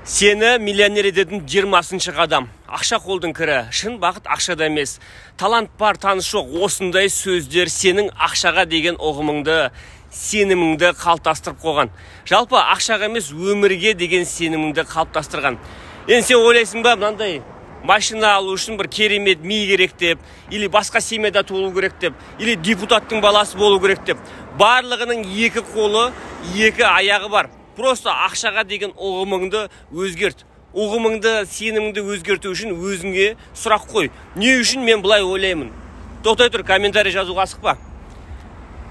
Сені миллионер ететін 20-шы қадам. Ақша қолдың кірі, шын бақыт ақшада емес. Талант бар, таныс жоқ. Осындай сөздер сенің ақшаға деген ұғымыңды, сеніміңді қалыптастырып қойған. Жалпы ақшаға емес, өмірге деген сеніміңді қалыптастырған. Енді сен ойлайсың ба, мынандай машина алу үшін бір керемет ми керек деп, или басқа семьяда туылу керек деп, или депутаттың баласы болу керек деп. Барлығының екі қолы, екі аяғы бар. Просто ақшаға деген ұғымыңды өзгерт. Ұғымыңды, сеніміңді өзгерту үшін өзіңе сұрақ қой. Не үшін мен былай ойлаймын? Тоқтай тұр, комментарий жазуға асықпа.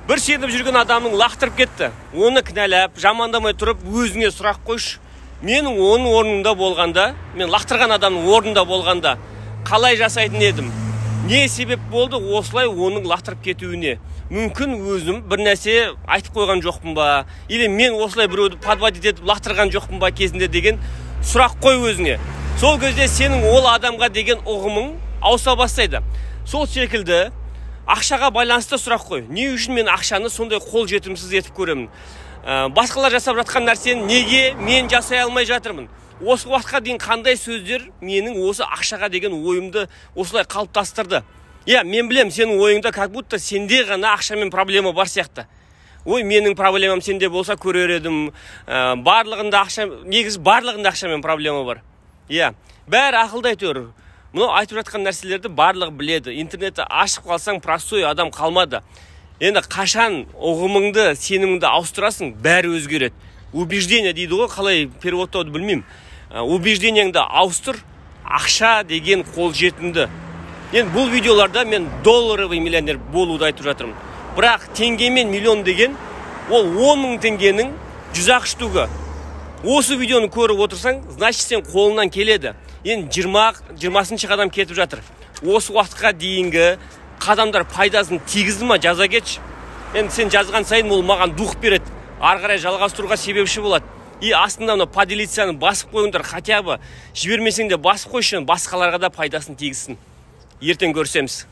Бір сеніп жүрген адамның лақтырып кетті. Оны кінәлап, жамандамай тұрып өзіңе сұрақ қойшы. Менің оның орнында болғанда, мен лақтырған адамның орнында болғанда қалай жасайтын едім? Не себеп болды осылай оның лақтырып кетуіне? Мүмкін өзім бір нәрсе айтып қойған жоқпын ба? Или мен осылай біреуді подводить етіп лақтырған жоқпын ба кезінде деген сұрақ қой өзіңе. Сол кезде сенің ол адамға деген ұғымың ауыса бастайды. Сол секілді ақшаға байланысты сұрақ қой. Не үшін мен ақшаны сондай қол жетімсіз етіп көремін? Басқалар жасап жатқан нәрсені неге мен жасай алмай жатырмын? Осы уақытқа дейін қандай сөздер менің осы ақшаға деген ойымды осылай қалыптастырды? Иә, мен білем, сенің ойыңда как будто сенде ғана ақшамен проблема бар сияқты. Ой, менің проблемам сенде болса көрер едім. Барлығында ақша, негізі барлығында ақшамен проблема бар. Иә, бәрі ақылды әйтеуір. Мынау айтып жатқан нәрселерді барлығы біледі. Интернетті ашып қалсаң, простой адам қалмады. Енді қашан ұғымыңды, сеніміңді ауыстырасың, бәрі өзгереді. Убеждение дейді ғой, қалай переводтауды білмеймін. Убеждениеңді ауыстыр, ақша деген қолжетімді. Енді бұл видеоларда мен долларовый миллионер болуды айтып жатырмын. Бірақ теңгемен миллион деген ол 10 мың теңгенің 100-ақ штугі. Осы видеоны көріп отырсаң, значит сен қолынан келеді. Енді 20-шы қадам кетіп жатыр. Осы уақытқа дейінгі қадамдар пайдасын тигізді ма, жаза кетші. Енді сен жазған сайын ол маған дух береді. Ары қарай жалғастыруға себепші болады. И астында мына поделиться басып қойыңдар, хотя бы жібермесең де басып қойшы, басқаларға да пайдасын тигізсін. Ертең көрісеміз.